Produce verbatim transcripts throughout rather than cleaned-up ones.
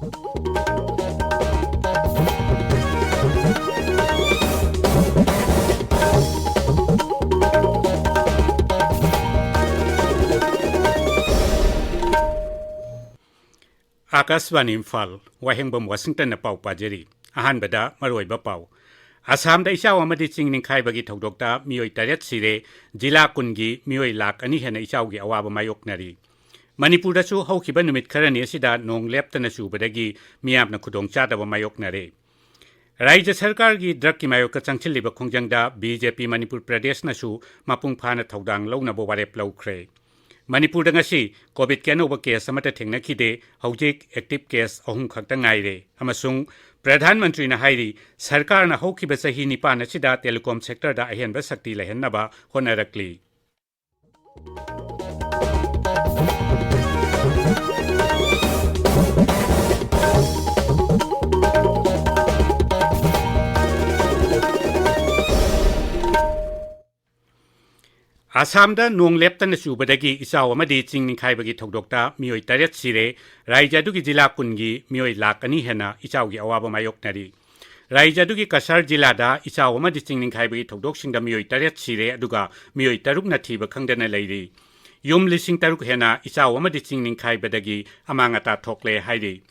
ꯑꯥꯀꯥꯁꯕꯥꯅꯤ ꯏꯝꯐꯥꯜ, ꯋꯥꯍꯦꯡꯕꯝ ꯋꯥꯁꯤꯡꯇꯟꯅ ꯄꯥꯎ ꯄꯥꯖꯔꯤ꯫ ꯑꯍꯥꯟꯕꯗ ꯃꯔꯨꯑꯣꯏꯕ ꯄꯥꯎ꯫ ꯑꯁꯥꯝꯗ ꯏꯆꯥꯎ ꯑꯃꯗꯤ ꯆꯤꯡ ꯅꯤꯡꯈꯥꯏꯕꯒꯤ ꯊꯧꯗꯣꯛꯇ ꯃꯤꯑꯣꯏ ꯇꯔꯦꯠ ꯁꯤꯔꯦ, ꯖꯤꯂꯥ ꯀꯨꯟꯒꯤ ꯃꯤꯑꯣꯏ ꯂꯥꯈ ꯑꯅꯤ ꯍꯦꯟꯅ ꯏꯆꯥꯎꯒꯤ ꯑꯋꯥꯕ ꯃꯥꯌꯣꯛꯅꯔꯤ꯫ ꯃꯅꯤꯄꯨꯔꯗꯁꯨ ꯍꯧꯈꯤꯕ ꯅꯨꯃꯤꯠ ꯈꯔꯅꯤ ꯑꯁꯤꯗ ꯅꯣꯡ ꯂꯦꯞꯇꯅ ꯆꯨꯕꯗꯒꯤ ꯃꯤꯌꯥꯝꯅ ꯈꯨꯗꯣꯡꯆꯥꯗꯕ ꯃꯥꯌꯣꯛꯅꯔꯦ꯫ ꯔꯥꯖ꯭ꯌ ꯁꯔꯀꯥꯔꯒꯤ ꯗ꯭ꯔꯒꯀꯤ ꯃꯥꯌꯣꯛꯇ ꯆꯪꯁꯤꯜꯂꯤꯕ ꯈꯣꯡꯖꯪꯗ ꯕꯤ ꯖꯦ ꯄꯤ ꯃꯅꯤꯄꯨꯔ ꯄ꯭ꯔꯗꯦꯁꯅꯁꯨ ꯃꯄꯨꯡ ꯐꯥꯅ ꯊꯧꯗꯥꯡ ꯂꯧꯅꯕ ꯋꯥꯔꯦꯞ ꯂꯧꯈ꯭ꯔꯦ꯫ ꯃꯅꯤꯄꯨꯔꯗ ꯉꯁꯤ ꯀꯣꯚꯤꯗꯀꯤ ꯑꯅꯧꯕ ꯀꯦꯁ ꯑꯃꯠꯇ ꯊꯦꯡꯅꯈꯤꯗꯦ꯫ ꯍꯧꯖꯤꯛ ꯑꯦꯛꯇꯤꯚ ꯀꯦꯁ ꯑꯍꯨꯝ ꯈꯛꯇ ꯉꯥꯏꯔꯦ꯫ ꯑꯃꯁꯨꯡ ꯄ꯭ꯔꯙꯥꯟ ꯃꯟꯇ꯭ꯔꯤꯅ ꯍꯥꯏꯔꯤ, ꯁꯔꯀꯥꯔꯅ ꯍꯧꯈꯤꯕ ꯆꯍꯤ ꯅꯤꯄꯥꯟ ꯑꯁꯤꯗ ꯇꯦꯂꯤꯀꯣꯝ ꯁꯦꯛꯇꯔꯗ ꯑꯍꯦꯟꯕ ꯁꯛꯇꯤ ꯂꯩꯍꯟꯅꯕ ꯍꯣꯠꯅꯔꯛꯂꯤ꯫ ꯑꯁꯥꯝꯗ ꯅꯣꯡ ꯂꯦꯞꯇꯅ ꯆꯨꯕꯗꯒꯤ ꯏꯆꯥꯎ ꯑꯃꯗꯤ ꯆꯤꯡ ꯅꯤꯡꯈꯥꯏꯕꯒꯤ ꯊꯧꯗꯣꯛꯇ ꯃꯤꯑꯣꯏ ꯇꯔꯦꯠ ꯁꯤꯔꯦ꯫ ꯔꯥꯖ꯭ꯌ ꯑꯗꯨꯒꯤ ꯖꯤꯂꯥ ꯀꯨꯟꯒꯤ ꯃꯤꯑꯣꯏ ꯂꯥꯈ ꯑꯅꯤ ꯍꯦꯟꯅ ꯏꯆꯥꯎꯒꯤ ꯑꯋꯥꯕ ꯃꯥꯌꯣꯛꯅꯔꯤ꯫ ꯔꯥꯖ꯭ꯌ ꯑꯗꯨꯒꯤ ꯀꯁꯥꯔ ꯖꯤꯂꯥꯗ ꯏꯆꯥꯎ ꯑꯃꯗꯤ ꯆꯤꯡ ꯅꯤꯡꯈꯥꯏꯕꯒꯤ ꯊꯧꯗꯣꯛꯁꯤꯡꯗ ꯃꯤꯑꯣꯏ ꯇꯔꯦꯠ ꯁꯤꯔꯦ, ꯑꯗꯨꯒ ꯃꯤꯑꯣꯏ ꯇꯔꯨꯛꯅ ꯊꯤꯕ ꯈꯪꯗꯅ ꯂꯩꯔꯤ꯫ ꯌꯨꯝ ꯂꯤꯁꯤꯡ ꯇꯔꯨꯛ ꯍꯦꯟꯅ ꯏꯆꯥꯎ ꯑꯃꯗꯤ ꯆꯤꯡ ꯅꯤꯡꯈꯥꯏꯕꯗꯒꯤ ꯑꯃꯥꯡ ꯑꯇꯥ ꯊꯣꯛꯂꯦ ꯍꯥꯏꯔꯤ꯫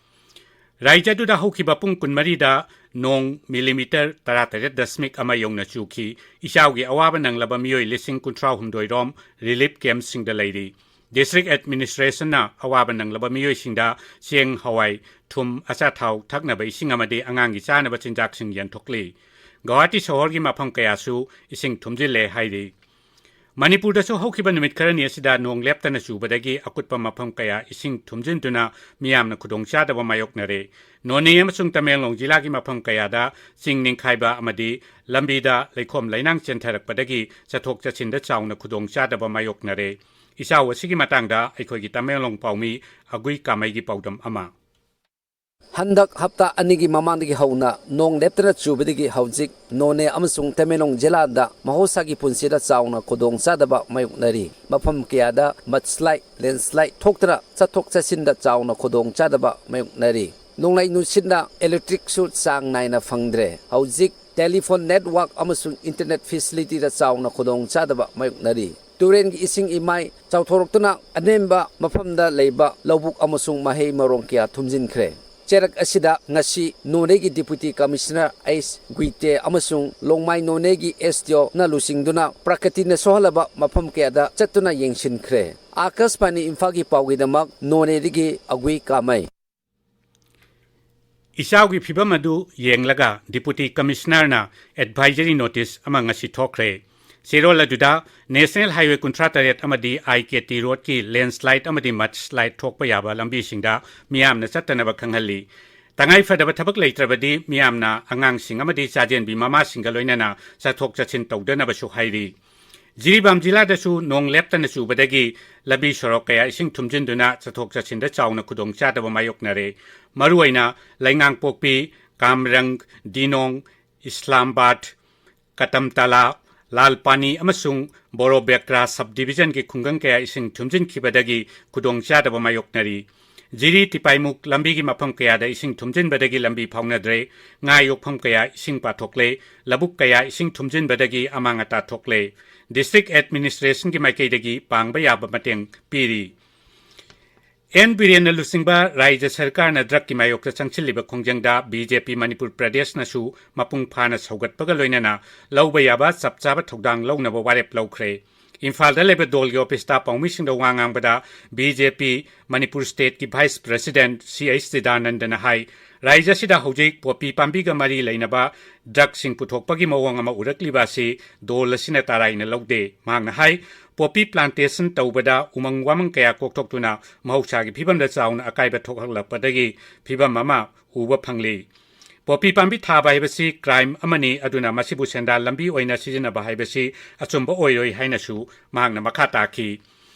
ꯔꯥꯖ꯭ꯌ ꯑꯗꯨꯗ ꯍꯧꯈꯤꯕ ꯄꯨꯡ ꯀꯨꯟꯃꯔꯤꯗ ꯅꯣꯡ ꯃꯤꯂꯤꯃꯤꯇꯔ ꯇꯔꯥꯇꯔꯦꯠ ꯗꯁꯃꯤꯛ ꯑꯃ ꯌꯧꯅ ꯆꯨꯈꯤ꯫ ꯏꯆꯥꯎꯒꯤ ꯑꯋꯥꯕ ꯅꯪꯂꯕ ꯃꯤꯑꯣꯏ ꯂꯤꯁꯤꯡ ꯀꯨꯟꯊ꯭ꯔꯥꯍꯨꯝꯗꯣꯏ ꯔꯣꯝ ꯔꯤꯂꯤꯐ ꯀꯦꯝꯞꯁꯤꯡꯗ ꯂꯩꯔꯤ꯫ ꯗꯤꯁꯇ꯭ꯔꯤꯛ ꯑꯦꯗꯃꯤꯅꯤꯁꯇ꯭ꯔꯦꯁꯟꯅ ꯑꯋꯥꯕ ꯅꯪꯂꯕ ꯃꯤꯑꯣꯏꯁꯤꯡꯗ ꯆꯦꯡ, ꯍꯋꯥꯏ, ꯊꯨꯝ, ꯑꯆꯥꯊꯥꯎ, ꯊꯛꯅꯕ ꯏꯁꯤꯡ ꯑꯃꯗꯤ ꯑꯉꯥꯡꯒꯤ ꯆꯥꯅꯕ ꯆꯤꯟꯖꯥꯛꯁꯤꯡ ꯌꯦꯟꯊꯣꯛꯂꯤ꯫ ꯒꯧꯍꯥꯇꯤ ꯁꯍꯔꯒꯤ ꯃꯐꯝ ꯀꯌꯥꯁꯨ ꯏꯁꯤꯡ ꯊꯨꯝꯖꯤꯜꯂꯦ ꯍꯥꯏꯔꯤ꯫ ꯃꯅꯤꯄꯨꯔꯗꯁꯨ ꯍꯧꯈꯤꯕ ꯅꯨꯃꯤꯠ ꯈꯔꯅꯤ ꯑꯁꯤꯗ ꯅꯣꯡ ꯂꯦꯞꯇꯅ ꯆꯨꯕꯗꯒꯤ ꯑꯀꯨꯠꯄ ꯃꯐꯝ ꯀꯌꯥ ꯏꯁꯤꯡ ꯊꯨꯝꯖꯤꯟꯗꯨꯅ ꯃꯤꯌꯥꯝꯅ ꯈꯨꯗꯣꯡꯆꯥꯗꯕ ꯃꯥꯌꯣꯛꯅꯔꯦ꯫ ꯅꯣꯅꯦ ꯑꯃꯁꯨꯡ ꯇꯃꯦꯡꯂꯣꯡ ꯖꯤꯂꯥꯒꯤ ꯃꯐꯝ ꯀꯌꯥꯗ ꯆꯤꯡ ꯅꯤꯡꯈꯥꯏꯕ ꯑꯃꯗꯤ ꯂꯝꯕꯤꯗ ꯂꯩꯈꯣꯝ ꯂꯩꯅꯥꯡ ꯆꯦꯟꯊꯔꯛꯄꯗꯒꯤ ꯆꯠꯊꯣꯛ ꯆꯠꯁꯤꯟꯗ ꯆꯥꯎꯅ ꯈꯨꯗꯣꯡꯆꯥꯗꯕ ꯃꯥꯌꯣꯛꯅꯔꯦ꯫ ꯏꯆꯥꯎ ꯑꯁꯤꯒꯤ ꯃꯇꯥꯡꯗ ꯑꯩꯈꯣꯏꯒꯤ ꯇꯃꯦꯡꯂꯣꯡ ꯄꯥꯎꯃꯤ ꯑꯒꯨꯏ ꯀꯥꯃꯩꯒꯤ ꯄꯥꯎꯗꯝ ꯑꯃ꯫ ꯍꯟꯗꯛ ꯍꯞꯇꯥ ꯑꯅꯤꯒꯤ ꯃꯃꯥꯡꯗꯒꯤ ꯍꯧꯅ ꯅꯣꯡ ꯂꯦꯞꯇꯅ ꯆꯨꯕꯗꯒꯤ ꯍꯧꯖꯤꯛ ꯅꯣꯅꯦ ꯑꯃꯁꯨꯡ ꯇꯃꯦꯡꯂꯣꯡ ꯖꯤꯂꯥꯗ ꯃꯍꯧꯁꯥꯒꯤ ꯄꯨꯟꯁꯤꯗ ꯆꯥꯎꯅ ꯈꯨꯗꯣꯡꯆꯥꯗꯕ ꯃꯥꯌꯣꯛꯅꯔꯤ꯫ ꯃꯐꯝ ꯀꯌꯥꯗ mudslide, landslide ꯊꯣꯛꯇꯨꯅ ꯆꯠꯊꯣꯛ ꯆꯠꯁꯤꯟꯗ ꯆꯥꯎꯅ ꯈꯨꯗꯣꯡꯆꯥꯗꯕ ꯃꯥꯌꯣꯛꯅꯔꯤ꯫ ꯅꯣꯡꯂꯩ ꯅꯨꯡꯁꯤꯠꯅ electricꯁꯨ ꯆꯥꯡ ꯅꯥꯏꯅ ꯐꯪꯗ꯭ꯔꯦ꯫ ꯍꯧꯖꯤꯛ telephone network ꯑꯃꯁꯨꯡ internet facilityꯗ ꯆꯥꯎꯅ ꯈꯨꯗꯣꯡꯆꯥꯗꯕ ꯃꯥꯌꯣꯛꯅꯔꯤ꯫ ꯇꯨꯔꯦꯟꯒꯤ ꯏꯁꯤꯡ ꯏꯃꯥꯏ ꯆꯥꯎꯊꯣꯔꯛꯇꯨꯅ ꯑꯅꯦꯝꯕ ꯃꯐꯝꯗ ꯂꯩꯕ ꯂꯧꯕꯨꯛ ꯑꯃꯁꯨꯡ ꯃꯍꯩ ꯃꯔꯣꯡ ꯀꯌꯥ ꯊꯨꯝꯖꯤꯟꯈ꯭ꯔꯦ꯫ ꯆꯩꯔꯛ ꯑꯁꯤꯗ ꯉꯁꯤ ꯅꯣꯅꯦꯒꯤ Deputy Commissioner ꯑꯩꯆ ꯒꯨꯏꯇꯦ ꯑꯃꯁꯨꯡ ꯂꯣꯡꯃꯥꯏ ꯅꯣꯅꯦꯒꯤ SDOꯅ ꯂꯨꯆꯤꯡꯗꯨꯅ ꯄ꯭ꯔꯀ꯭ꯔꯤꯇꯤꯅ ꯁꯣꯛꯍꯜꯂꯕ ꯃꯐꯝ ꯀꯌꯥꯗ ꯆꯠꯇꯨꯅ ꯌꯦꯡꯁꯤꯟꯈ꯭ꯔꯦ꯫ ꯑꯥꯀꯥꯁꯕꯥꯅꯤ ꯏꯝꯐꯥꯜꯒꯤ ꯄꯥꯎꯒꯤꯗꯃꯛ ꯅꯣꯅꯦꯗꯒꯤ ꯑꯒꯨꯏ ꯀꯥꯃꯩ꯫ ꯏꯆꯥꯎꯒꯤ ꯐꯤꯚꯝ ꯑꯗꯨ ꯌꯦꯡꯂꯒ Deputy Commissionerꯅ advisory notice ꯑꯃ ꯉꯁꯤ ꯊꯣꯛꯈ꯭ꯔꯦ꯫ ꯆꯦꯔꯣꯜ ꯑꯗꯨꯗ National Highway ꯀꯨꯟꯊ꯭ꯔꯥ ꯇꯔꯦꯠ ꯑꯃꯗꯤ IKT roadꯀꯤ landslide ꯑꯃꯗꯤ mudslide ꯊꯣꯛꯄ ꯌꯥꯕ ꯂꯝꯕꯤꯁꯤꯡꯗ ꯃꯤꯌꯥꯝꯅ ꯆꯠꯇꯅꯕ ꯈꯪꯍꯜꯂꯤ꯫ ꯇꯉꯥꯏ ꯐꯗꯕ ꯊꯕꯛ ꯂꯩꯇ꯭ꯔꯕꯗꯤ ꯃꯤꯌꯥꯝꯅ ꯑꯉꯥꯡꯁꯤꯡ ꯑꯃꯗꯤ ꯆꯥꯖꯦꯟꯕꯤ ꯃꯃꯥꯁꯤꯡꯒ ꯂꯣꯏꯅꯅ ꯆꯠꯊꯣꯛ ꯆꯠꯁꯤꯟ ꯇꯧꯗꯅꯕꯁꯨ ꯍꯥꯏꯔꯤ꯫ ꯖꯤꯔꯤꯕꯥꯝ ꯖꯤꯂꯥꯗꯁꯨ ꯅꯣꯡ ꯂꯦꯞꯇꯅ ꯆꯨꯕꯗꯒꯤ ꯂꯝꯕꯤ ꯁꯣꯔꯣꯛ ꯀꯌꯥ ꯏꯁꯤꯡ ꯊꯨꯝꯖꯤꯟꯗꯨꯅ ꯆꯠꯊꯣꯛ ꯆꯠꯁꯤꯟꯗ ꯆꯥꯎꯅ ꯈꯨꯗꯣꯡꯆꯥꯗꯕ ꯃꯥꯌꯣꯛꯅꯔꯦ꯫ ꯃꯔꯨꯑꯣꯏꯅ ꯂꯩꯉꯥꯡꯄꯣꯛꯄꯤ, ꯀꯥꯝꯔꯪ, ꯗꯤꯅꯣꯡ, ꯏꯁꯂꯥꯝꯕꯥꯗ, ꯀꯇꯝꯇꯥꯂꯥ, ꯂꯥꯜꯄꯥꯅꯤ ꯑꯃꯁꯨꯡ ꯕꯣꯔꯣꯕꯦꯀ꯭ꯔꯥ sub divisionꯒꯤ ꯈꯨꯡꯒꯪ ꯀꯌꯥ ꯏꯁꯤꯡ ꯊꯨꯝꯖꯤꯟꯈꯤꯕꯗꯒꯤ ꯈꯨꯗꯣꯡꯆꯥꯗꯕ ꯃꯥꯌꯣꯛꯅꯔꯤ꯫ ꯖꯤꯔꯤ ꯇꯤꯄꯥꯏꯃꯨꯛ ꯂꯝꯕꯤꯒꯤ ꯃꯐꯝ ꯀꯌꯥꯗ ꯏꯁꯤꯡ ꯊꯨꯝꯖꯤꯟꯕꯗꯒꯤ ꯂꯝꯕꯤ ꯐꯥꯎꯅꯗ꯭ꯔꯦ꯫ ꯉꯥ ꯌꯣꯛꯐꯝ ꯀꯌꯥ ꯏꯁꯤꯡ ꯄꯥꯊꯣꯛꯂꯦ꯫ ꯂꯧꯕꯨꯛ ꯀꯌꯥ ꯏꯁꯤꯡ ꯊꯨꯝꯖꯤꯟꯕꯗꯒꯤ ꯑꯃꯥꯡ ꯑꯇꯥ ꯊꯣꯛꯂꯦ꯫ District Administrationꯒꯤ ꯃꯥꯏꯀꯩꯗꯒꯤ ꯄꯥꯡꯕ ꯌꯥꯕ ꯃꯇꯦꯡ ꯄꯤꯔꯤ꯫ ꯑꯦꯟ ꯕꯤꯔꯦꯟꯅ ꯂꯨꯆꯤꯡꯕ ꯔꯥꯖ꯭ꯌ ꯁꯔꯀꯥꯔꯅ drugꯀꯤ ꯃꯥꯌꯣꯛꯇ ꯆꯪꯁꯤꯜꯂꯤꯕ ꯈꯣꯡꯖꯪꯗ BJP ꯃꯅꯤꯄꯨꯔ ꯄ꯭ꯔꯗꯦꯁꯅꯁꯨ ꯃꯄꯨꯡ ꯐꯥꯅ ꯁꯧꯒꯠꯄꯒ ꯂꯣꯏꯅꯅ ꯂꯧꯕ ꯌꯥꯕ ꯆꯞ ꯆꯥꯕ ꯊꯧꯗꯥꯡ ꯂꯧꯅꯕ ꯋꯥꯔꯦꯞ ꯂꯧꯈ꯭ꯔꯦ꯫ ꯏꯝꯐꯥꯜꯗ ꯂꯩꯕ ꯗꯣꯜꯒꯤ ꯑꯣꯐꯤꯁꯇ ꯄꯥꯎꯃꯤꯁꯤꯡꯗ ꯋꯥ ꯉꯥꯡꯕꯗ BJP ꯃꯅꯤꯄꯨꯔ stateꯀꯤ vice president ꯁꯤ ꯑꯩꯆ ꯆꯤꯗꯥꯅꯟꯗꯅ ꯍꯥꯏ, ꯔꯥꯖ꯭ꯌ ꯑꯁꯤꯗ ꯍꯧꯖꯤꯛ ꯄꯣꯄꯤ ꯄꯥꯝꯕꯤꯒ ꯃꯔꯤ ꯂꯩꯅꯕ drugꯁꯤꯡ ꯄꯨꯊꯣꯛꯄꯒꯤ ꯃꯑꯣꯡ ꯑꯃ ꯎꯔꯛꯂꯤꯕ ꯑꯁꯤ ꯗꯣꯜ ꯑꯁꯤꯅ ꯇꯔꯥꯏꯅ ꯂꯧꯗꯦ꯫ ꯃꯍꯥꯛꯅ ꯍꯥꯏ, ꯄꯣꯄꯤ plantation ꯇꯧꯕꯗ ꯎꯃꯪ ꯋꯥꯃꯪ ꯀꯌꯥ ꯀꯣꯛꯊꯣꯛꯇꯨꯅ ꯃꯍꯧꯁꯥꯒꯤ ꯐꯤꯕꯝꯗ ꯆꯥꯎꯅ ꯑꯀꯥꯏꯕ ꯊꯣꯛꯍꯜꯂꯛꯄꯗꯒꯤ ꯐꯤꯕꯝ ꯑꯃ ꯎꯕ ꯐꯪꯂꯤ꯫ ꯄꯣꯄꯤ ꯄꯥꯝꯕꯤ ꯊꯥꯕ ꯍꯥꯏꯕꯁꯤ crime ꯑꯃꯅꯤ, ꯑꯗꯨꯅ ꯃꯁꯤꯕꯨ ꯁꯦꯟꯗꯥꯟ ꯂꯝꯕꯤ ꯑꯣꯏꯅ ꯁꯤꯖꯤꯟꯅꯕ ꯍꯥꯏꯕꯁꯤ ꯑꯆꯨꯝꯕ ꯑꯣꯏꯔꯣꯏ ꯍꯥꯏꯅꯁꯨ ꯃꯍꯥꯛꯅ ꯃꯈꯥ ꯇꯥꯈꯤ꯫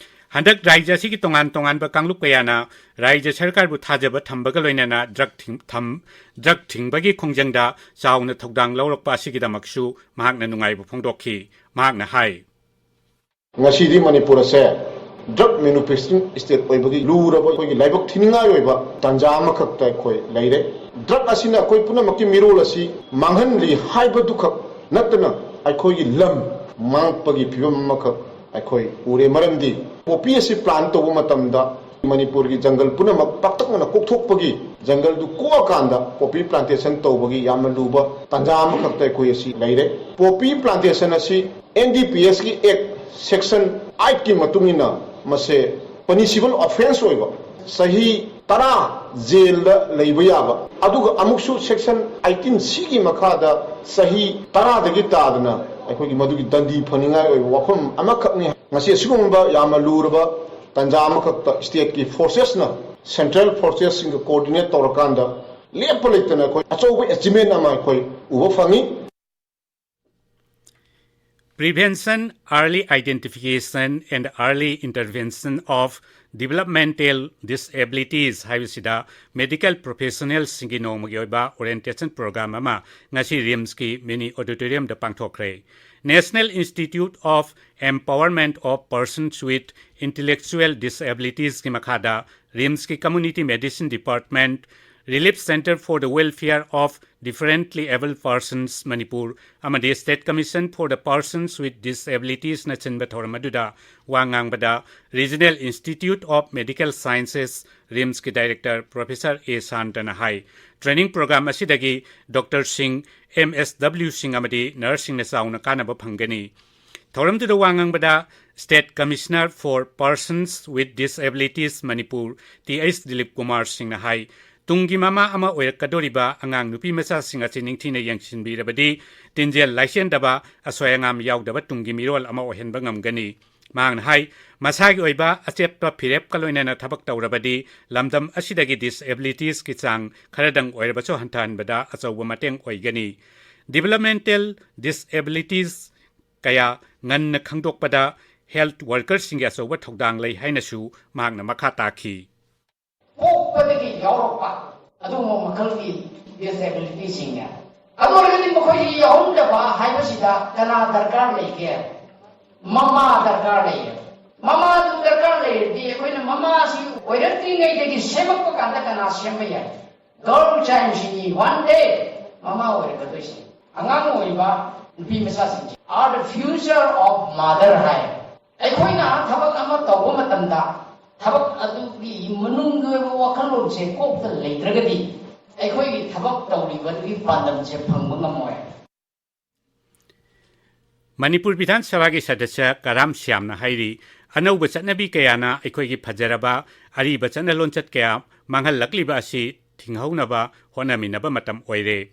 ꯍꯟꯗꯛ ꯔꯥꯏꯖ꯭ꯌ ꯑꯁꯤꯒꯤ ꯇꯣꯉꯥꯟ ꯇꯣꯉꯥꯟꯕ ꯀꯥꯡꯂꯨꯞ ꯀꯌꯥꯅ ꯔꯥꯏꯖ꯭ꯌ ꯁꯔꯀꯥꯔꯕꯨ ꯊꯥꯖꯕ ꯊꯝꯕꯒ ꯂꯣꯏꯅꯅ ꯗ꯭ꯔꯒ ꯊꯤꯡ-, ꯊꯝ-, ꯗ꯭ꯔꯒ ꯊꯤꯡꯕꯒꯤ ꯈꯣꯡꯖꯪꯗ ꯆꯥꯎꯅ ꯊꯧꯗꯥꯡ ꯂꯧꯔꯛꯄ ꯑꯁꯤꯒꯤꯗꯃꯛꯁꯨ ꯃꯍꯥꯛꯅ ꯅꯨꯡꯉꯥꯏꯕ ꯐꯣꯡꯗꯣꯛꯈꯤ꯫ ꯃꯍꯥꯛꯅ ꯍꯥꯏ꯫ ꯉꯁꯤꯗꯤ ꯃꯅꯤꯄꯨꯔ ꯑꯁꯦ ꯗ꯭ꯔꯒ ꯃꯦꯅꯨꯐꯦꯛꯆꯔꯤꯡ ꯁ꯭ꯇꯦꯠ ꯑꯣꯏꯕꯒꯤ ꯂꯨꯔꯕ ꯑꯩꯈꯣꯏꯒꯤ ꯂꯥꯏꯕꯛ ꯊꯤꯅꯤꯡꯉꯥꯏ ꯑꯣꯏꯕ ꯇꯥꯟꯖꯥ ꯑꯃꯈꯛꯇ ꯑꯩꯈꯣꯏ ꯂꯩꯔꯦ꯫ ꯗ꯭ꯔꯒ ꯑꯁꯤꯅ ꯑꯩꯈꯣꯏ ꯄꯨꯝꯅꯃꯛꯀꯤ ꯃꯤꯔꯣꯜ ꯑꯁꯤ ꯃꯥꯡꯍꯟꯂꯤ ꯍꯥꯏꯕꯗꯨꯈꯛ ꯅꯠꯇꯅ ꯑꯩꯈꯣꯏꯒꯤ ꯂꯝ ꯃꯥꯡꯉꯛꯄꯒꯤ ꯐꯤꯕꯝ ꯑꯃꯈꯛ ꯑꯩꯈꯣꯏ ꯎꯔꯦ꯫ ꯃꯔꯝꯗꯤ ꯄꯣꯄꯤ ꯑꯁꯤ ꯄ꯭ꯂꯥꯟ ꯇꯧꯕ ꯃꯇꯝꯗ ꯃꯅꯤꯄꯨꯔꯒꯤ ꯖꯪꯒꯜ ꯄꯨꯝꯅꯃꯛ ꯄꯥꯛꯇꯛꯅꯅ ꯀꯣꯛꯊꯣꯛꯄꯒꯤ, ꯖꯪꯒꯜꯗꯨ ꯀꯣꯛꯑꯀꯥꯟꯗ ꯄꯣꯄꯤ ꯄ꯭ꯂꯥꯟꯇꯦꯁꯟ ꯇꯧꯕꯒꯤ ꯌꯥꯝꯅ ꯂꯨꯕ ꯇꯥꯟꯖꯥ ꯑꯃꯈꯛꯇ ꯑꯩꯈꯣꯏ ꯑꯁꯤ ꯂꯩꯔꯦ꯫ ꯄꯣꯄꯤ ꯄ꯭ꯂꯥꯟꯇꯦꯁꯟ ꯑꯁꯤ ꯑꯦꯟ ꯗꯤ ꯄꯤ ꯑꯦꯁꯀꯤ ꯑꯦꯛ ꯁꯦꯛꯁꯟ ꯑꯥꯏꯠꯀꯤ ꯃꯇꯨꯡ ꯏꯟꯅ ꯃꯁꯦ ꯄꯅꯤꯁꯤꯕꯜ ꯑꯣꯐꯦꯟꯁ ꯑꯣꯏꯕ, ꯆꯍꯤ ꯇꯔꯥ ꯖꯦꯜꯗ ꯂꯩꯕ ꯌꯥꯕ, ꯑꯗꯨꯒ ꯑꯃꯨꯛꯁꯨ ꯁꯦꯛꯁꯟ ꯑꯩꯠꯇꯤꯟ ꯁꯤꯒꯤ ꯃꯈꯥꯗ ꯆꯍꯤ ꯇꯔꯥꯗꯒꯤ ꯇꯥꯗꯅ ꯑꯩꯈꯣꯏꯒꯤ ꯃꯗꯨꯒꯤ ꯗꯟꯗꯤ ꯐꯪꯅꯤꯡꯉꯥꯏ ꯑꯣꯏꯕ ꯋꯥꯐꯝ ꯑꯃꯈꯛꯅꯤ꯫ ꯉꯁꯤ ꯑꯁꯤꯒꯨꯝꯕ ꯌꯥꯝꯅ ꯂꯨꯔꯕ ꯇꯥꯟꯖꯥ ꯑꯃꯈꯛꯇ ꯁ꯭ꯇꯦꯠꯀꯤ ꯐꯣꯔꯁꯦꯁꯅ ꯁꯦꯟꯇ꯭ꯔꯦꯜ ꯐꯣꯔꯁꯦꯁꯁꯤꯡꯒ ꯀꯣꯑꯣꯔꯗꯤꯅꯦꯠ ꯇꯧꯔꯀꯥꯟꯗ ꯂꯦꯞꯄ ꯂꯩꯇꯅ ꯑꯩꯈꯣꯏ ꯑꯆꯧꯕ ꯑꯦꯆꯤꯞꯃꯦꯟ ꯑꯃ ꯑꯩꯈꯣꯏ ꯎꯕ ꯐꯪꯉꯤ꯫ Prevention, Early Identification and Early Intervention of Developmental Disabilities ꯍꯥꯏꯕꯁꯤꯗ ꯃꯦꯗꯤꯀꯦꯜ ꯄ꯭ꯔꯣꯐꯦꯁꯅꯦꯜꯁꯤꯡꯒꯤ ꯅꯣꯡꯃꯒꯤ ꯑꯣꯏꯕ ꯑꯣꯔꯤꯌꯦꯟꯇꯦꯁꯟ ꯄ꯭ꯔꯣꯒ꯭ꯔꯥꯝ ꯑꯃ ꯉꯁꯤ ꯔꯤꯝꯁꯀꯤ ꯃꯤꯅꯤ ꯑꯣꯗꯤꯇꯣꯔꯤꯌꯝꯗ ꯄꯥꯡꯊꯣꯛꯈ꯭ꯔꯦ꯫ National Institute of Empowerment of Persons with Intellectual Disabilitiesꯀꯤ ꯃꯈꯥꯗ ꯔꯤꯝꯁꯀꯤ Community Medicine Department, Relief Centre for the Welfare of Differently Abled Persons Manipur ꯑꯃꯗꯤ State Commission for the Persons with Disabilitiesꯅꯆꯤꯡꯕ ꯊꯧꯔꯝ ꯑꯗꯨꯗ ꯋꯥ ꯉꯥꯡꯕꯗ Regional Institute of Medical Sciences, ꯔꯤꯝꯁꯀꯤ director professor A ꯁꯥꯟꯇꯅ ꯍꯥꯏ, training programme ꯑꯁꯤꯗꯒꯤ ꯗꯣꯛꯇꯔꯁꯤꯡ, ꯑꯦꯝ ꯑꯦꯁ ꯗꯕ꯭ꯂꯤꯌꯨꯁꯤꯡ ꯑꯃꯗꯤ ꯅꯔꯁꯁꯤꯡꯅ ꯆꯥꯎꯅ ꯀꯥꯟꯅꯕ ꯐꯪꯒꯅꯤ꯫ ꯊꯧꯔꯝꯗꯨꯗ ꯋꯥ ꯉꯥꯡꯕꯗ State Commissioner for Persons with Disabilities Manipur, T H Dilip Kumar ꯁꯤꯡꯅ ꯍꯥꯏ, ꯇꯨꯡꯒꯤ ꯃꯃꯥ ꯑꯃ ꯑꯣꯏꯔꯛꯀꯗꯧꯔꯤꯕ ꯑꯉꯥꯡ ꯅꯨꯄꯤ ꯃꯆꯥꯁꯤꯡ ꯑꯁꯤ ꯅꯤꯡꯊꯤꯅ ꯌꯦꯡꯁꯤꯟꯕꯤꯔꯕꯗꯤ ꯇꯤꯟꯖꯦꯜ ꯂꯥꯏꯁꯦꯟꯗꯕ, ꯑꯁꯣꯏ ꯑꯉꯥꯝ ꯌꯥꯎꯗꯕ ꯇꯨꯡꯒꯤ ꯃꯤꯔꯣꯜ ꯑꯃ ꯑꯣꯏꯍꯟꯕ ꯉꯝꯒꯅꯤ꯫ ꯃꯍꯥꯛꯅ ꯍꯥꯏ, ꯃꯁꯥꯒꯤ ꯑꯣꯏꯕ ꯑꯆꯦꯠꯄ ꯐꯤꯔꯦꯞꯀ ꯂꯣꯏꯅꯅ ꯊꯕꯛ ꯇꯧꯔꯕꯗꯤ ꯂꯝꯗꯝ ꯑꯁꯤꯗꯒꯤ ꯗꯤꯁꯑꯦꯕꯤꯂꯤꯇꯤꯁꯀꯤ ꯆꯥꯡ ꯈꯔꯗꯪ ꯑꯣꯏꯔꯕꯁꯨ ꯍꯟꯊꯍꯟꯕꯗ ꯑꯆꯧꯕ ꯃꯇꯦꯡ ꯑꯣꯏꯒꯅꯤ꯫ Developmental disabilities ꯀꯌꯥ ꯉꯟꯅ ꯈꯪꯗꯣꯛꯄꯗ health workerꯁꯤꯡꯒꯤ ꯑꯆꯧꯕ ꯊꯧꯗꯥꯡ ꯂꯩ ꯍꯥꯏꯅꯁꯨ ꯃꯍꯥꯛꯅ ꯃꯈꯥ ꯇꯥꯈꯤ꯫ ꯄꯣꯛꯄꯗꯒꯤ ꯌꯥꯎꯔꯛꯄ ꯑꯗꯨꯒꯨꯝꯕ ꯃꯈꯜꯒꯤ disabilityꯁꯤꯡꯅꯦ꯫ ꯑꯗꯨ ꯑꯣꯏꯔꯒꯗꯤ ꯃꯈꯣꯏꯒꯤ ꯌꯥꯎꯍꯟꯗꯕ ꯍꯥꯏꯕꯁꯤꯗ ꯀꯅꯥ ꯗꯔꯀꯥꯔ ꯂꯩꯒꯦ? ꯃꯃꯥ ꯗꯔꯀꯥꯔ ꯂꯩꯌꯦ꯫ ꯃꯃꯥꯗꯨ ꯗꯔꯀꯥꯔ ꯂꯩꯔꯗꯤ ꯑꯩꯈꯣꯏꯅ ꯃꯃꯥꯁꯤ ꯑꯣꯏꯔꯛꯇ꯭ꯔꯤꯉꯩꯗꯒꯤ ꯁꯦꯝꯃꯛꯄ ꯀꯥꯟꯗ ꯀꯅꯥ ꯁꯦꯝꯕ ꯌꯥꯏ? Girl childꯁꯤꯅꯤ one day ꯃꯃꯥ ꯑꯣꯏꯔꯛꯀꯗꯣꯏꯁꯦ꯫ ꯑꯉꯥꯡ ꯑꯣꯏꯕ ꯅꯨꯄꯤ ꯃꯆꯥꯁꯤꯡꯁꯦ are the future of mother ꯍꯥꯏ꯫ ꯑꯩꯈꯣꯏꯅ ꯊꯕꯛ ꯑꯃ ꯇꯧꯕ ꯃꯇꯝꯗ ꯊꯕꯛ ꯑꯗꯨꯒꯤ ꯃꯅꯨꯡꯒꯤ ꯑꯣꯏꯕ ꯋꯥꯈꯜꯂꯣꯟꯁꯦ ꯀꯣꯛꯇ ꯂꯩꯇ꯭ꯔꯒꯗꯤ ꯑꯩꯈꯣꯏꯒꯤ ꯊꯕꯛ ꯇꯧꯔꯤꯕꯗꯨꯒꯤ ꯄꯥꯟꯗꯝꯁꯦ ꯐꯪꯕ ꯉꯝꯃꯣꯏ꯫ ꯃꯅꯤꯄꯨꯔ ꯕꯤꯙꯥꯟ ꯁꯚꯥꯒꯤ ꯁꯗꯁ꯭ꯌ ꯀꯔꯥꯝ ꯁ꯭ꯌꯥꯝꯅ ꯍꯥꯏꯔꯤ, ꯑꯅꯧꯕ ꯆꯠꯅꯕꯤ ꯀꯌꯥꯅ ꯑꯩꯈꯣꯏꯒꯤ ꯐꯖꯔꯕ ꯑꯔꯤꯕ ꯆꯠꯅ ꯂꯣꯟꯆꯠ ꯀꯌꯥ ꯃꯥꯡꯍꯜꯂꯛꯂꯤꯕ ꯑꯁꯤ ꯊꯤꯡꯍꯧꯅꯕ ꯍꯣꯠꯅꯃꯤꯟꯅꯕ ꯃꯇꯝ ꯑꯣꯏꯔꯦ꯫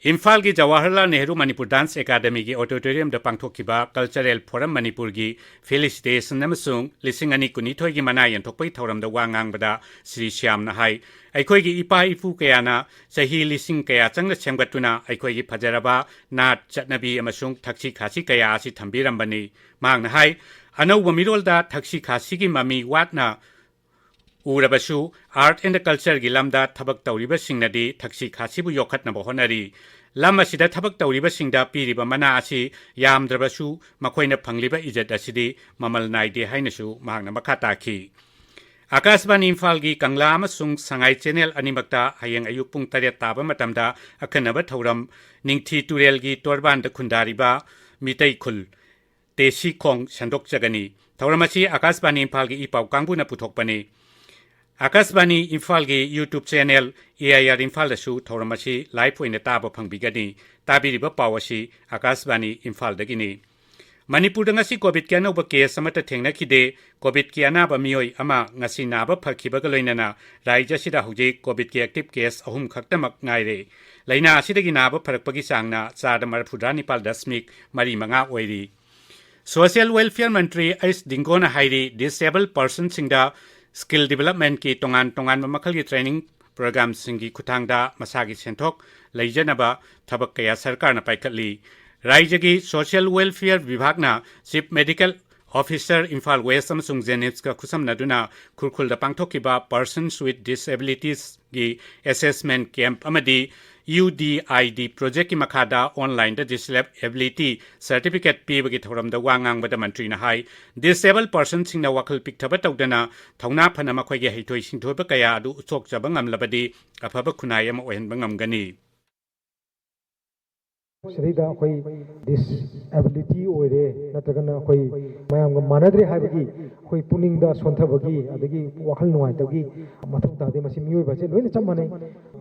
ꯏꯝꯐꯥꯜꯒꯤ ꯖꯋꯥꯍꯔꯂꯥꯜ ꯅꯦꯍꯔꯨ ꯃꯅꯤꯄꯨꯔ ꯗꯥꯟꯁ ꯑꯦꯀꯥꯗꯃꯤꯒꯤ ꯑꯣꯗꯤꯇꯣꯔꯤꯌꯝꯗ ꯄꯥꯡꯊꯣꯛꯈꯤꯕ ꯀꯜꯆꯔꯦꯜ ꯐꯣꯔꯝ ꯃꯅꯤꯄꯨꯔꯒꯤ ꯐꯦꯂꯤꯁꯤꯇꯦꯁꯟ ꯑꯃꯁꯨꯡ ꯂꯤꯁꯤꯡ ꯑꯅꯤ ꯀꯨꯟꯅꯤꯊꯣꯏꯒꯤ ꯃꯅꯥ ꯌꯦꯟꯊꯣꯛꯄꯒꯤ ꯊꯧꯔꯝꯗ ꯋꯥ ꯉꯥꯡꯕꯗ ꯁ꯭ꯔꯤ ꯁ꯭ꯌꯥꯝꯅ ꯍꯥꯏ, ꯑꯩꯈꯣꯏꯒꯤ ꯏꯄꯥ ꯏꯄꯨ ꯀꯌꯥꯅ ꯆꯍꯤ ꯂꯤꯁꯤꯡ ꯀꯌꯥ ꯆꯪꯅ ꯁꯦꯝꯒꯠꯇꯨꯅ ꯑꯩꯈꯣꯏꯒꯤ ꯐꯖꯔꯕ ꯅꯥꯠ, ꯆꯠꯅꯕꯤ ꯑꯃꯁꯨꯡ ꯊꯛꯁꯤ ꯈꯥꯁꯤ ꯀꯌꯥ ꯑꯁꯤ ꯊꯝꯕꯤꯔꯝꯕꯅꯤ꯫ ꯃꯍꯥꯛꯅ ꯍꯥꯏ, ꯑꯅꯧꯕ ꯃꯤꯔꯣꯜꯗ ꯊꯛꯁꯤ ꯈꯥꯁꯤꯒꯤ ꯃꯃꯤ ꯋꯥꯠꯅ ꯎꯔꯕꯁꯨ, art and cultureꯒꯤ ꯂꯝꯗ ꯊꯕꯛ ꯇꯧꯔꯤꯕꯁꯤꯡꯅꯗꯤ ꯊꯛꯁꯤ ꯈꯥꯁꯤꯕꯨ ꯌꯣꯛꯈꯠꯅꯕ ꯍꯣꯠꯅꯔꯤ꯫ ꯂꯝ ꯑꯁꯤꯗ ꯊꯕꯛ ꯇꯧꯔꯤꯕꯁꯤꯡꯗ ꯄꯤꯔꯤꯕ ꯃꯅꯥ ꯑꯁꯤ ꯌꯥꯝꯗ꯭ꯔꯕꯁꯨ, ꯃꯈꯣꯏꯅ ꯐꯪꯂꯤꯕ ꯏꯖꯠ ꯑꯁꯤꯗꯤ ꯃꯃꯜ ꯅꯥꯏꯗꯦ ꯍꯥꯏꯅꯁꯨ ꯃꯍꯥꯛꯅ ꯃꯈꯥ ꯇꯥꯈꯤ꯫ ꯑꯀꯥꯁꯕꯥꯅꯤ ꯏꯝꯐꯥꯜꯒꯤ ꯀꯪꯂꯥ ꯑꯃꯁꯨꯡ ꯁꯉꯥꯏ ꯆꯦꯅꯦꯜ ꯑꯅꯤꯃꯛꯇ ꯍꯌꯦꯡ ꯑꯌꯨꯛ ꯄꯨꯡ ꯇꯔꯦꯠ ꯇꯥꯕ ꯃꯇꯝꯗ ꯑꯈꯟꯅꯕ ꯊꯧꯔꯝ, ꯅꯤꯡꯊꯤ ꯇꯨꯔꯦꯜꯒꯤ ꯇꯣꯔꯕꯥꯟꯗ ꯈꯨꯟꯗꯥꯔꯤꯕ ꯃꯤꯇꯩ ꯈꯨꯜ, ꯇꯦꯁꯤ ꯈꯣꯡ ꯁꯟꯗꯣꯛꯆꯒꯅꯤ꯫ ꯊꯧꯔꯝ ꯑꯁꯤ ꯑꯀꯥꯁꯕꯥꯅꯤ ꯏꯝꯐꯥꯜꯒꯤ ꯏ ꯄꯥꯎ ꯀꯥꯡꯕꯨꯅ ꯄꯨꯊꯣꯛꯄꯅꯤ꯫ ꯑꯀꯥꯁꯕꯥꯅꯤ ꯏꯝꯐꯥꯜꯒꯤ YouTube channel AIR ꯏꯝꯐꯥꯜꯗꯁꯨ ꯊꯧꯔꯝ ꯑꯁꯤ live ꯑꯣꯏꯅ ꯇꯥꯕ ꯐꯪꯕꯤꯒꯅꯤ꯫ ꯇꯥꯕꯤꯔꯤꯕ ꯄꯥꯎ ꯑꯁꯤ ꯑꯀꯥꯁꯕꯥꯅꯤ ꯏꯝꯐꯥꯜꯗꯒꯤꯅꯤ꯫ ꯃꯅꯤꯄꯨꯔꯗ ꯉꯁꯤ COVIDꯀꯤ ꯑꯅꯧꯕ case ꯑꯃꯠꯇ ꯊꯦꯡꯅꯈꯤꯗꯦ꯫ COVIDꯀꯤ ꯑꯅꯥꯕ ꯃꯤꯑꯣꯏ ꯑꯃ ꯉꯁꯤ ꯅꯥꯕ ꯐꯈꯤꯕꯒ ꯂꯣꯏꯅꯅ ꯔꯥꯖ꯭ꯌ ꯑꯁꯤꯗ ꯍꯧꯖꯤꯛ COVIDꯀꯤ active case ꯑꯍꯨꯝ ꯈꯛꯇꯃꯛ ꯉꯥꯏꯔꯦ꯫ ꯂꯥꯏꯅꯥ ꯑꯁꯤꯗꯒꯤ ꯅꯥꯕ ꯐꯔꯛꯄꯒꯤ ꯆꯥꯡꯅ ꯆꯥꯗ ꯃꯔꯤꯐꯨꯇꯔꯥ ꯅꯤꯄꯥꯜ ꯗꯁꯃꯤꯛ ꯃꯔꯤ ꯃꯉꯥ ꯑꯣꯏꯔꯤ꯫ Social Welfare ꯃꯟꯇ꯭ꯔꯤ ꯑꯩꯆ ꯗꯤꯡꯒꯣꯅ ꯍꯥꯏꯔꯤ, disabled personꯁꯤꯡꯗ skill developmentꯀꯤ ꯇꯣꯉꯥꯟ ꯇꯣꯉꯥꯟꯕ ꯃꯈꯜꯒꯤ training programꯁꯤꯡꯒꯤ ꯈꯨꯠꯊꯥꯡꯗ ꯃꯁꯥꯒꯤ ꯁꯦꯟꯊꯣꯛ ꯂꯩꯖꯅꯕ ꯊꯕꯛ ꯀꯌꯥ ꯁꯔꯀꯥꯔꯅ ꯄꯥꯏꯈꯠꯂꯤ꯫ ꯔꯥꯖ꯭ꯌꯒꯤ Social Welfare ꯕꯤꯚꯥꯒꯅ Chief Medical officer, Imphal west ꯑꯃꯁꯨꯡ ꯖꯦꯅꯤꯝꯁꯀ ꯈꯨꯠꯁꯝꯅꯗꯨꯅ ꯈꯨꯔꯈꯨꯜꯗ ꯄꯥꯡꯊꯣꯛꯈꯤꯕ Persons with Disabilitiesꯀꯤ Assessment Camp ꯑꯃꯗꯤ UDID projectꯀꯤ ꯃꯈꯥꯗ online disability certificate ꯄꯤꯕꯒꯤ ꯊꯧꯔꯝꯗ ꯋꯥ ꯉꯥꯡꯕꯗ ꯃꯟꯇ꯭ꯔꯤꯅ ꯍꯥꯏ, disable personꯁꯤꯡꯅ ꯋꯥꯈꯜ ꯄꯤꯛꯊꯕ ꯇꯧꯗꯅ ꯊꯧꯅꯥ ꯐꯅ ꯃꯈꯣꯏꯒꯤ ꯍꯩꯊꯣꯏ ꯁꯤꯡꯊꯣꯏꯕ ꯀꯌꯥ ꯑꯗꯨ ꯎꯠꯊꯣꯛꯆꯕ ꯉꯝꯂꯕꯗꯤ ꯑꯐꯕ ꯈꯨꯟꯅꯥꯏ ꯑꯃ ꯑꯣꯏꯍꯟꯕ ꯉꯝꯒꯅꯤ꯫ ꯁꯤꯗꯩꯗ ꯑꯩꯈꯣꯏ ꯗꯤꯁꯑꯦꯕꯤꯂꯤꯇꯤ ꯑꯣꯏꯔꯦ, ꯅꯠꯇ꯭ꯔꯒꯅ ꯑꯩꯈꯣꯏ ꯃꯌꯥꯝꯒ ꯃꯥꯟꯅꯗ꯭ꯔꯦ ꯍꯥꯏꯕꯒꯤ ꯑꯩꯈꯣꯏ ꯄꯨꯛꯅꯤꯡꯗ ꯁꯣꯟꯊꯕꯒꯤ, ꯑꯗꯒꯤ ꯋꯥꯈꯜ ꯅꯨꯡꯉꯥꯏꯇꯕꯒꯤ ꯃꯊꯧ ꯇꯥꯗꯦ꯫ ꯃꯁꯤ ꯃꯤꯑꯣꯏꯕꯁꯦ ꯂꯣꯏꯅ ꯆꯞ ꯃꯥꯟꯅꯩ꯫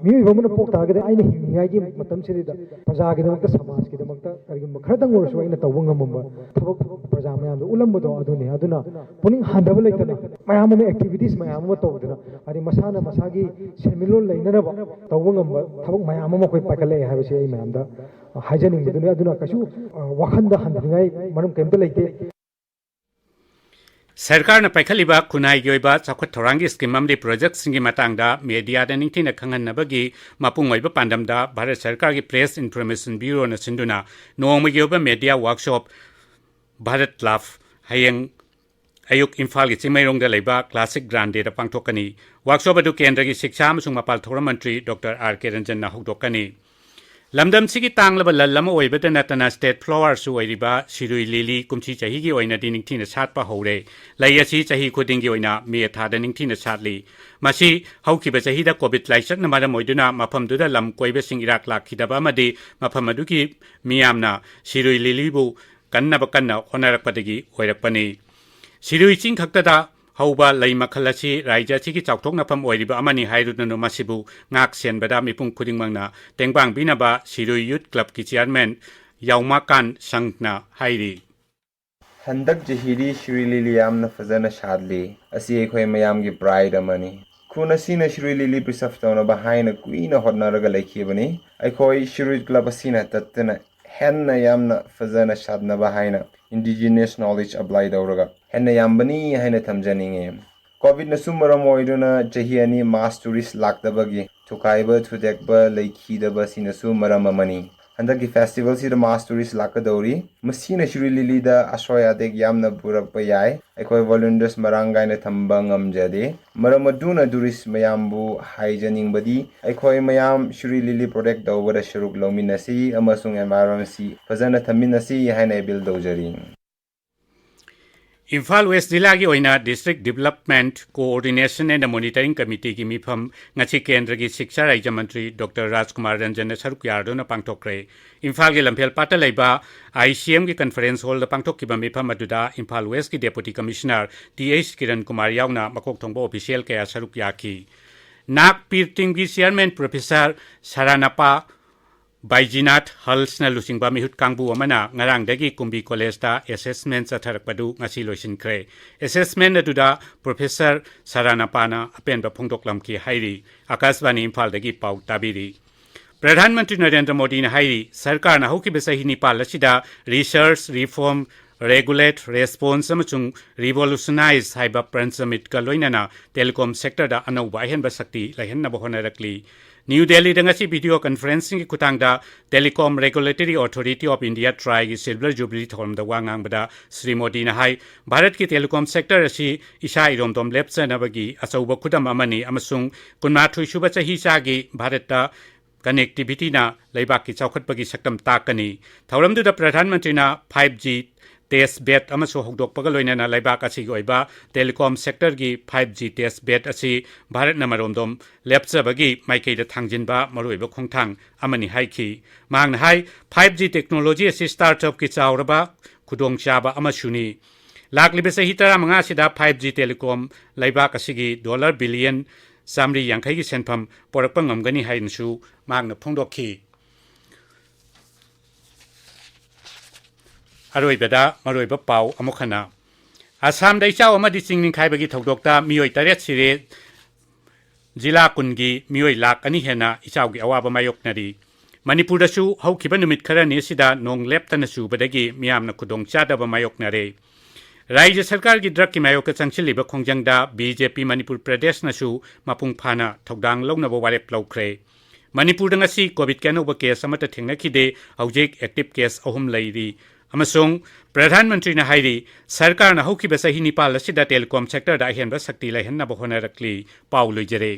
ꯃꯤꯑꯣꯏꯕ ꯑꯃꯅ ꯄꯣꯛ ꯇꯥꯔꯒꯗꯤ ꯑꯩꯅ ꯍꯤꯡꯂꯤꯉꯩꯒꯤ ꯃꯇꯝꯁꯤꯗꯩꯗ ꯄ꯭ꯔꯖꯥꯒꯤꯗꯃꯛꯇ, ꯁꯃꯥꯖꯀꯤꯗꯃꯛꯇ ꯀꯔꯤꯒꯨꯝꯕ ꯈꯔꯗꯪ ꯑꯣꯏꯔꯁꯨ ꯑꯩꯅ ꯇꯧꯕ ꯉꯝꯃꯝꯕ ꯊꯕꯛ ꯄ꯭ꯔꯖꯥ ꯃꯌꯥꯝꯗ ꯎꯠꯂꯝꯕꯗꯣ ꯑꯗꯨꯅꯤ꯫ ꯑꯗꯨꯅ ꯄꯨꯛꯅꯤꯡ ꯍꯟꯊꯕ ꯂꯩꯇꯅ ꯃꯌꯥꯝ ꯑꯃ, activities ꯃꯌꯥꯝ ꯑꯃ ꯇꯧꯗꯅ, ꯍꯥꯏꯗꯤ ꯃꯁꯥꯅ ꯃꯁꯥꯒꯤ ꯁꯦꯟꯃꯤꯠꯂꯣꯟ ꯂꯩꯅꯅꯕ ꯇꯧꯕ ꯉꯝꯕ ꯊꯕꯛ ꯃꯌꯥꯝ ꯑꯃ ꯑꯩꯈꯣꯏ ꯄꯥꯏꯈꯠꯂꯛꯑꯦ ꯍꯥꯏꯕꯁꯤ ꯑꯩ ꯃꯌꯥꯝꯗ ꯍꯥꯏꯖꯅꯤꯡꯕꯗꯨꯅꯤ꯫ ꯑꯗꯨꯅ ꯀꯩꯁꯨ, ꯑ, ꯋꯥꯈꯜꯗ ꯍꯟꯊꯅꯤꯡꯉꯥꯏ ꯃꯔꯝ ꯀꯩꯝꯇ ꯂꯩꯇꯦ꯫ ꯁꯔꯀꯥꯔꯅ ꯄꯥꯏꯈꯠꯂꯤꯕ ꯈꯨꯟꯅꯥꯏꯒꯤ ꯑꯣꯏꯕ ꯆꯥꯎꯈꯠ ꯊꯧꯔꯥꯡꯒꯤ scheme ꯑꯃꯗꯤ projectꯁꯤꯡꯒꯤ ꯃꯇꯥꯡꯗ mediaꯗ ꯅꯤꯡꯊꯤꯅ ꯈꯪꯍꯟꯅꯕꯒꯤ ꯃꯄꯨꯡ ꯑꯣꯏꯕ ꯄꯥꯟꯗꯝꯗ ꯚꯥꯔꯠ ꯁꯔꯀꯥꯔꯒꯤ Press Information Bureauꯅ ꯁꯤꯟꯗꯨꯅ ꯅꯣꯡꯃꯒꯤ ꯑꯣꯏꯕ media workshop Bharat Love ꯍꯌꯦꯡ ꯑꯌꯨꯛ ꯏꯝꯐꯥꯜꯒꯤ ꯆꯤꯡꯃꯩꯔꯣꯡꯗ ꯂꯩꯕ Classic Grandeꯗ ꯄꯥꯡꯊꯣꯛꯀꯅꯤ꯫ Workshop ꯑꯗꯨ ꯀꯦꯟꯗ꯭ꯔꯒꯤ ꯁꯤꯛꯁꯥ ꯑꯃꯁꯨꯡ ꯃꯄꯥꯜ ꯊꯧꯔꯝ ꯃꯟꯇ꯭ꯔꯤ ꯗꯣꯛꯇꯔ ꯑꯥꯔ ꯀꯦ ꯔꯟꯖꯟꯅ ꯍꯧꯗꯣꯛꯀꯅꯤ꯫ ꯂꯝꯗꯝꯁꯤꯒꯤ ꯇꯥꯡꯂꯕ ꯂꯟ ꯑꯃ ꯑꯣꯏꯕꯇ ꯅꯠꯇꯅ state flowerꯁꯨ ꯑꯣꯏꯔꯤꯕ ꯁꯤꯔꯨꯏ ꯂꯤꯂꯤ ꯀꯨꯝꯁꯤ ꯆꯍꯤꯒꯤ ꯑꯣꯏꯅꯗꯤ ꯅꯤꯡꯊꯤꯅ ꯁꯥꯠꯄ ꯍꯧꯔꯦ꯫ ꯂꯩ ꯑꯁꯤ ꯆꯍꯤ ꯈꯨꯗꯤꯡꯒꯤ ꯑꯣꯏꯅ ꯃꯦ ꯊꯥꯗ ꯅꯤꯡꯊꯤꯅ ꯁꯥꯠꯂꯤ꯫ ꯃꯁꯤ ꯍꯧꯈꯤꯕ ꯆꯍꯤꯗ COVID ꯂꯥꯏꯆꯠꯅ ꯃꯔꯝ ꯑꯣꯏꯗꯨꯅ ꯃꯐꯝꯗꯨꯗ ꯂꯝ ꯀꯣꯏꯕꯁꯤꯡ ꯏꯔꯥꯛ ꯂꯥꯛꯈꯤꯗꯕ ꯑꯃꯗꯤ ꯃꯐꯝ ꯑꯗꯨꯒꯤ ꯃꯤꯌꯥꯝꯅ ꯁꯤꯔꯨꯏ ꯂꯤꯂꯤꯕꯨ ꯀꯟꯅꯕ ꯀꯟꯅ ꯍꯣꯠꯅꯔꯛꯄꯗꯒꯤ ꯑꯣꯏꯔꯛꯄꯅꯤ꯫ ꯁꯤꯔꯨꯏ ꯆꯤꯡ ꯈꯛꯇꯗ ꯍꯧꯕ ꯂꯩ ꯃꯈꯜ ꯑꯁꯤ ꯔꯥꯏꯖ꯭ꯌ ꯑꯁꯤꯒꯤ ꯆꯥꯎꯊꯣꯛꯅꯐꯝ ꯑꯣꯏꯔꯤꯕ ꯑꯃꯅꯤ ꯍꯥꯏꯗꯨꯅ ꯃꯁꯤꯕꯨ ꯉꯥꯛ ꯁꯦꯟꯕꯗ ꯃꯤꯄꯨꯝ ꯈꯨꯗꯤꯡꯃꯛꯅ ꯇꯦꯡꯕꯥꯡ ꯄꯤꯅꯕ ꯁꯤꯔꯨꯏ Youth Clubꯀꯤ chairman ꯌꯥꯎꯃꯥꯀꯥꯟ ꯁꯪꯅ ꯍꯥꯏꯔꯤ꯫ ꯍꯟꯗꯛ ꯆꯍꯤꯗꯤ ꯁꯤꯔꯨꯏ ꯂꯤꯂꯤ ꯌꯥꯝꯅ ꯐꯖꯅ ꯁꯥꯠꯂꯤ꯫ ꯑꯁꯤ ꯑꯩꯈꯣꯏ ꯃꯌꯥꯝꯒꯤ pride ꯑꯃꯅꯤ꯫ ꯈꯨꯟ ꯑꯁꯤꯅ ꯁꯤꯔꯨꯏ ꯂꯤꯂꯤ preserve ꯇꯧꯅꯕ ꯍꯥꯏꯅ ꯀꯨꯏꯅ ꯍꯣꯠꯅꯔꯒ ꯂꯩꯈꯤꯕꯅꯤ꯫ ꯑꯩꯈꯣꯏ ꯁꯤꯔꯨꯏ club ꯑꯁꯤꯅ ꯇꯠꯇꯅ ꯍꯦꯟꯅ ꯌꯥꯝꯅ ꯐꯖꯅ ꯁꯥꯠꯅꯕ ꯍꯥꯏꯅ indigenous knowledge apply ꯇꯧꯔꯒ ꯍꯦꯟꯅ ꯌꯥꯝꯕꯅꯤ ꯍꯥꯏꯅ ꯊꯝꯖꯅꯤꯡꯉꯤ꯫ COVIDꯅꯁꯨ ꯃꯔꯝ ꯑꯣꯏꯗꯨꯅ ꯆꯍꯤ ꯑꯅꯤ mass tourist ꯂꯥꯛꯇꯕꯒꯤ ꯊꯨꯒꯥꯏꯕ ꯊꯨꯗꯦꯛꯄ ꯂꯩꯈꯤꯗꯕꯁꯤꯅꯁꯨ ꯃꯔꯝ ꯑꯃꯅꯤ꯫ ꯍꯟꯗꯛꯀꯤ festivalꯁꯤꯗ mass tourist ꯂꯥꯛꯀꯗꯧꯔꯤ꯫ ꯃꯁꯤꯅ ꯁꯤꯔꯨꯏ ꯂꯤꯂꯤꯗ ꯑꯁꯣꯏ ꯑꯇꯦꯛ ꯌꯥꯝꯅ ꯄꯨꯔꯛꯄ ꯌꯥꯏ꯫ ꯑꯩꯈꯣꯏ volunteers ꯃꯔꯥꯡ ꯀꯥꯏꯅ ꯊꯝꯕ ꯉꯝꯖꯗꯦ꯫ ꯃꯔꯝ ꯑꯗꯨꯅ tourist ꯃꯌꯥꯝꯕꯨ ꯍꯥꯏꯖꯅꯤꯡꯕꯗꯤ, ꯑꯩꯈꯣꯏ ꯃꯌꯥꯝ ꯁꯤꯔꯨꯏ ꯂꯤꯂꯤ protect ꯇꯧꯕꯗ ꯁꯔꯨꯛ ꯂꯧꯃꯤꯟꯅꯁꯤ ꯑꯃꯁꯨꯡ environmentꯁꯤ ꯐꯖꯅ ꯊꯝꯃꯤꯟꯅꯁꯤ ꯍꯥꯏꯅ appeal ꯇꯧꯖꯔꯤ꯫ ꯏꯝꯐꯥꯜ ꯋꯦꯁ ꯖꯤꯂꯥꯒꯤ ꯑꯣꯏꯅ District Development Coordination and Monitoring Committeeꯒꯤ ꯃꯤꯐꯝ ꯉꯁꯤ ꯀꯦꯟꯗ꯭ꯔꯒꯤ ꯁꯤꯛꯁꯥ ꯔꯥꯖ꯭ꯌ ꯃꯟꯇ꯭ꯔꯤ ꯗꯣꯛꯇꯔ ꯔꯥꯖꯀꯨꯃꯥꯔ ꯔꯟꯖꯟꯅ ꯁꯔꯨꯛ ꯌꯥꯗꯨꯅ ꯄꯥꯡꯊꯣꯛꯈ꯭ꯔꯦ꯫ ꯏꯝꯐꯥꯜꯒꯤ ꯂꯝꯐꯦꯜ ꯄꯥꯠꯇ ꯂꯩꯕ ICMꯒꯤ conference hallꯗ ꯄꯥꯡꯊꯣꯛꯈꯤꯕ ꯃꯤꯐꯝ ꯑꯗꯨꯗ ꯏꯝꯐꯥꯜ ꯋꯦꯁꯀꯤ Deputy Commissioner T H Kiran Kumar ꯌꯥꯎꯅ ꯃꯀꯣꯛ ꯊꯣꯡꯕ official ꯀꯌꯥ ꯁꯔꯨꯛ ꯌꯥꯈꯤ꯫ ꯅꯥꯒ ꯄꯤꯔ teamꯒꯤ chairman Professor ꯁꯔꯥꯅꯄꯥ ꯕꯥꯏꯖꯤꯅꯥꯊ ꯍꯜꯁꯅ ꯂꯨꯆꯤꯡꯕ ꯃꯤꯍꯨꯠ ꯀꯥꯡꯕꯨ ꯑꯃꯅ ꯉꯔꯥꯡꯗꯒꯤ ꯀꯨꯝꯕꯤ ꯀꯣꯂꯦꯖꯇ assessment ꯆꯠꯊꯔꯛꯄꯗꯨ ꯉꯁꯤ ꯂꯣꯏꯁꯤꯟꯈ꯭ꯔꯦ꯫ Assessment ꯑꯗꯨꯗ Professor ꯁꯔꯥꯅꯄꯥꯅ ꯑꯄꯦꯟꯕ ꯐꯣꯡꯗꯣꯛꯂꯝꯈꯤ ꯍꯥꯏꯔꯤ꯫ ꯑꯀꯥꯁꯕꯥꯅꯤ ꯏꯝꯐꯥꯜꯗꯒꯤ ꯄꯥꯎ ꯇꯥꯕꯤꯔꯤ꯫ ꯄ꯭ꯔꯙꯥꯟ ꯃꯟꯇ꯭ꯔꯤ ꯅꯔꯦꯟꯗ꯭ꯔ ꯃꯣꯗꯤꯅ ꯍꯥꯏꯔꯤ, ꯁꯔꯀꯥꯔꯅ ꯍꯧꯈꯤꯕ ꯆꯍꯤ ꯅꯤꯄꯥꯜ ꯑꯁꯤꯗ research, reform, regulate, response ꯑꯃꯁꯨꯡ revolutionize ꯍꯥꯏꯕ ꯄ꯭ꯔꯟꯆꯃꯤꯠꯀ ꯂꯣꯏꯅꯅ telecom sectorꯗ ꯑꯅꯧꯕ ꯑꯍꯦꯟꯕ ꯁꯛꯇꯤ ꯂꯩꯍꯟꯅꯕ ꯍꯣꯠꯅꯔꯛꯂꯤ꯫ ꯅ꯭ꯌꯨ ꯗꯦꯜꯂꯤꯗ ꯉꯁꯤ video conferencingꯒꯤ ꯈꯨꯠꯊꯥꯡꯗ Telecom Regulatory Authority of India, TRAIꯒꯤ silver jubilee ꯊꯧꯔꯝꯗ ꯋꯥ ꯉꯥꯡꯕꯗ ꯁ꯭ꯔꯤ ꯃꯣꯗꯤꯅ ꯍꯥꯏ, ꯚꯥꯔꯠꯀꯤ telecom sector ꯑꯁꯤ ꯏꯁꯥ ꯏꯔꯣꯝꯗꯣꯝ ꯂꯦꯞꯆꯅꯕꯒꯤ ꯑꯆꯧꯕ ꯈꯨꯗꯝ ꯑꯃꯅꯤ ꯑꯃꯁꯨꯡ ꯀꯨꯟꯃꯥꯊꯣꯏ ꯁꯨꯕ ꯆꯍꯤꯆꯥꯒꯤ ꯚꯥꯔꯠꯇ connectivityꯅ ꯂꯩꯕꯥꯛꯀꯤ ꯆꯥꯎꯈꯠꯄꯒꯤ ꯁꯛꯇꯝ ꯇꯥꯛꯀꯅꯤ꯫ ꯊꯧꯔꯝꯗꯨꯗ ꯄ꯭ꯔꯙꯥꯟ ꯃꯟꯇ꯭ꯔꯤꯅ five G test bed ꯑꯃꯁꯨ ꯍꯧꯗꯣꯛꯄꯒ ꯂꯣꯏꯅꯅ ꯂꯩꯕꯥꯛ ꯑꯁꯤꯒꯤ ꯑꯣꯏꯕ telecom sectorꯒꯤ five G test bed ꯑꯁꯤ ꯚꯥꯔꯠꯅ ꯃꯔꯣꯝꯗꯣꯝ ꯂꯦꯞꯆꯕꯒꯤ ꯃꯥꯏꯀꯩꯗ ꯊꯥꯡꯖꯤꯟꯕ ꯃꯔꯨꯑꯣꯏꯕ ꯈꯣꯡꯊꯥꯡ ꯑꯃꯅꯤ ꯍꯥꯏꯈꯤ꯫ ꯃꯍꯥꯛꯅ ꯍꯥꯏ, five G technology ꯑꯁꯤ startupꯀꯤ ꯆꯥꯎꯔꯕ ꯈꯨꯗꯣꯡꯆꯥꯕ ꯑꯃꯁꯨꯅꯤ꯫ ꯂꯥꯛꯂꯤꯕ ꯆꯍꯤ ꯇꯔꯥꯃꯉꯥ ꯑꯁꯤꯗ five G telecom ꯂꯩꯕꯥꯛ ꯑꯁꯤꯒꯤ dollar billion ꯆꯥꯃꯔꯤ ꯌꯥꯡꯈꯩꯒꯤ ꯁꯦꯟꯐꯝ ꯄꯨꯔꯛꯄ ꯉꯝꯒꯅꯤ ꯍꯥꯏꯅꯁꯨ ꯃꯍꯥꯛꯅ ꯐꯣꯡꯗꯣꯛꯈꯤ꯫ ꯑꯔꯣꯏꯕꯗ ꯃꯔꯨꯑꯣꯏꯕ ꯄꯥꯎ ꯑꯃꯨꯛ ꯍꯟꯅ꯫ ꯑꯁꯥꯝꯗ ꯏꯆꯥꯎ ꯑꯃꯗꯤ ꯆꯤꯡ ꯅꯤꯡꯈꯥꯏꯕꯒꯤ ꯊꯧꯗꯣꯛꯇ ꯃꯤꯑꯣꯏ ꯇꯔꯦꯠ ꯁꯤꯔꯦ, ꯖꯤꯂꯥ ꯀꯨꯟꯒꯤ ꯃꯤꯑꯣꯏ ꯂꯥꯈ ꯑꯅꯤ ꯍꯦꯟꯅ ꯏꯆꯥꯎꯒꯤ ꯑꯋꯥꯕ ꯃꯥꯌꯣꯛꯅꯔꯤ꯫ ꯃꯅꯤꯄꯨꯔꯗꯁꯨ ꯍꯧꯈꯤꯕ ꯅꯨꯃꯤꯠ ꯈꯔꯅꯤ ꯑꯁꯤꯗ ꯅꯣꯡ ꯂꯦꯞꯇꯅ ꯆꯨꯕꯗꯒꯤ ꯃꯤꯌꯥꯝꯅ ꯈꯨꯗꯣꯡꯆꯥꯗꯕ ꯃꯥꯌꯣꯛꯅꯔꯦ꯫ ꯔꯥꯖ꯭ꯌ ꯁꯔꯀꯥꯔꯒꯤ drugꯀꯤ ꯃꯥꯌꯣꯛꯇ ꯆꯪꯁꯤꯜꯂꯤꯕ ꯈꯣꯡꯖꯪꯗ BJP ꯃꯅꯤꯄꯨꯔ ꯄ꯭ꯔꯗꯦꯁꯅꯁꯨ ꯃꯄꯨꯡ ꯐꯥꯅ ꯊꯧꯗꯥꯡ ꯂꯧꯅꯕ ꯋꯥꯔꯦꯞ ꯂꯧꯈ꯭ꯔꯦ꯫ ꯃꯅꯤꯄꯨꯔꯗ ꯉꯁꯤ ꯀꯣꯚꯤꯗꯀꯤ ꯑꯅꯧꯕ ꯀꯦꯁ ꯑꯃꯠꯇ ꯊꯦꯡꯅꯈꯤꯗꯦ꯫ ꯍꯧꯖꯤꯛ ꯑꯦꯛꯇꯤꯚ ꯀꯦꯁ ꯑꯍꯨꯝ ꯂꯩꯔꯤ꯫ ꯑꯃꯁꯨꯡ ꯄ꯭ꯔꯙꯥꯟ ꯃꯟꯇ꯭ꯔꯤꯅ ꯍꯥꯏꯔꯤ, ꯁꯔꯀꯥꯔꯅ ꯍꯧꯈꯤꯕ ꯆꯍꯤ ꯅꯤꯄꯥꯜ ꯑꯁꯤꯗ ꯇꯦꯂꯤꯀꯣꯝ ꯁꯦꯛꯇꯔꯗ ꯑꯍꯦꯟꯕ ꯁꯛꯇꯤ ꯂꯩꯍꯟꯅꯕ ꯍꯣꯠꯅꯔꯛꯂꯤ꯫ ꯄꯥꯎ ꯂꯣꯏꯖꯔꯦ꯫